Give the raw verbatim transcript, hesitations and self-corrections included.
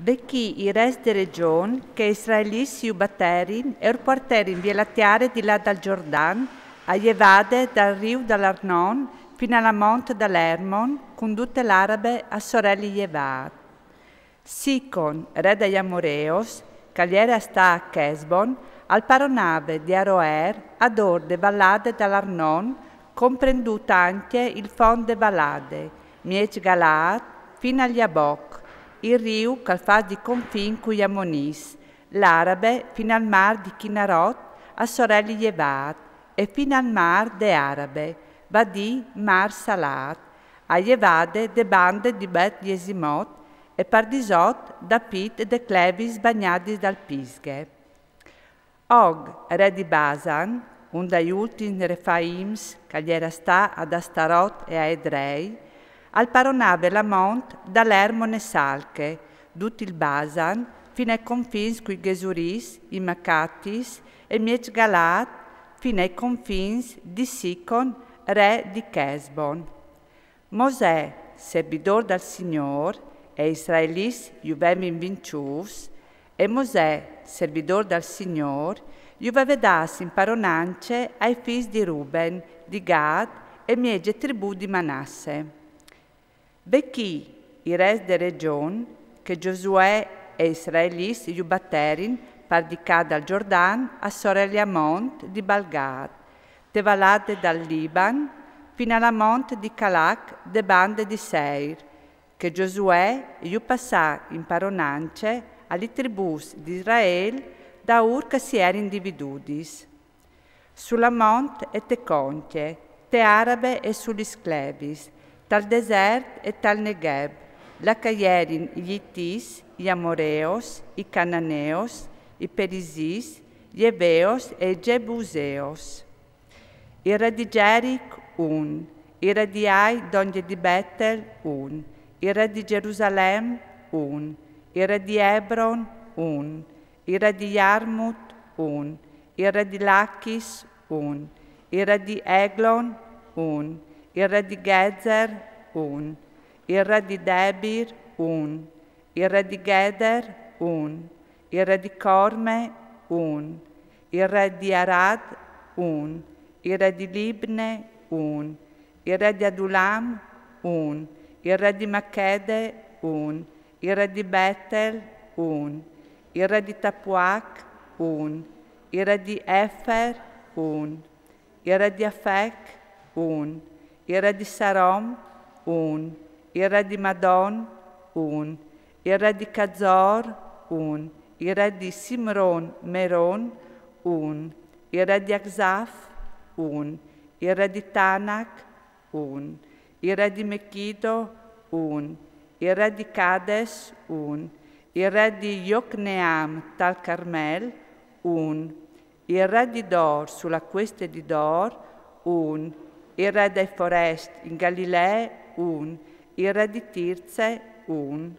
Vechì i res de region che i israelits ju baterin e ur puarterin vie la tiare di là dal Giordan, a jevade dal riu dal Arnon fin a la mont dal Ermon, cun dute l'Arabe a soreli jevat. Sicon, re dai Amoreos, che al jere a sta a Chesbon, al paronave di Aroer, ad or de valade dal Arnon, comprendut ancje il font de valade, mieç Galaad, fin al Jaboc, il riu che al fas di confin cui Amonis, l'Arabe fin al mar di Kinarot, a soreli jevat, e fin al mar de Arabe, va dì mar Salat, a jevade de bande di Bet Jesimot, e par disot da Pit de clevis bagnadis dal Pisghe. Og, re di Basan, un dai ultins Refaims che al jere a sta ad Astarot e a Edrei, al paronave la mont dal Ermon e Salche, dut il Basan, fin ai confins cui Gesuris, i Macatis, e mieç Galaad, fin ai confins di Sicon, re di Chesbon. Mosè, servidor dal Signôr, e i israelits ju vevin vinciûts, e Mosè, servidor dal Signôr, ju veve dâts in paronance ai fis di Ruben, di Gad e mieze tribù di Manasse. Vechì i res de region che Giosuè e i israelits ju baterin par di ca dal Giordan a soreli a mont di Balgad, te valade dal Liban, fin a la mont di Calac de bande di Seir, che Giosuè ju passà in paronance a li tribùs di Israel daûr che si jerin dividudis. Su la mont e te concje, te Arabe e su lis clevis, tal desert e tal Negheb, là che a jerin i Itits, i Amoreos, i Cananeos, i Perizis, i Eveos e i Jebuseos. Il re di Geric un, il re di Ai dongje di Betel un, il re di Gerusalem un, il re di Ebron un, il re di Jarmut un, il re di Lachis un, il re di Eglon un, il re di Gezer un, il re di Debir un, il re di Geder un, il re di Corme un, il re di Arad un, il re di Libne un, il re di Adulam un, il re di Machede un, il re di Betel un, il re di Tapuac un, il re di Efer un, il re di Afec un, il re di Sarom un, il re di Madon un, il re di Cazor un, il re di Simron Meron un, il re di Axaf un, il re di Tanac un, il re di Mechido un, il re di Cades un, il re di Jocneam tal Carmel un, il re di Dor su la cueste di Dor un, il re dai forest in Galilee un, il re di Tirze un.